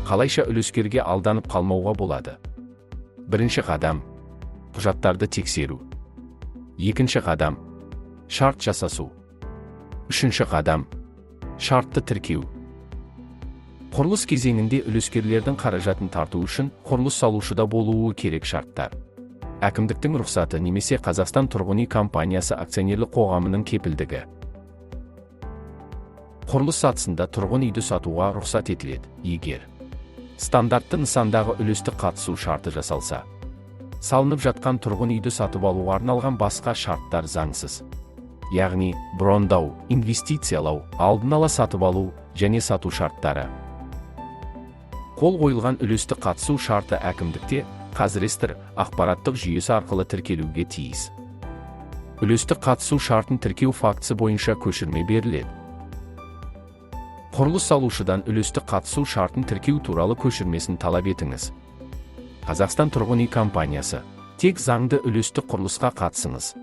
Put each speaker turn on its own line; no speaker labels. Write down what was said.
Қалайша үлескерге алданып қалмауға болады? Бірінші қадам – құжаттарды тексеру. Екінші қадам – шарт жасасу. Үшінші қадам – шартты тіркеу. Құрылыс кезеңінде үлескерлердің қаражатын тарту үшін құрылыс салушыда болуы керек шарттар: әкімдіктің рұқсаты немесе «Қазақстан тұрғын үй компаниясы» акционерлік қоғамының кепілдігі. Құрылыс сатысында тұрғын үйді сатуға рұқсат етіледі, егер стандартты нысандағы үлестік қатысу шарты жасалса. Салынып жатқан тұрғын үйді сатып алуға арналған басқа шарттар заңсыз, яғни брондау, инвестициялау, алдын ала сатып алу және сату шарттары. Қол қойылған үлестік қатысу шарты әкімдікте «Қазреестр» ақпараттық жүйесі арқылы тіркелуге тиіс. Үлестік қатысу шартын тіркеу фактісі бойынша көшірме беріледі. Құрылыс салушыдан үлестік қатысу шартын тіркеу туралы көшірмесін талап етіңіз. «Қазақстан тұрғын үй компаниясы». Тек заңды үлестік құрылысқа қатысыңыз.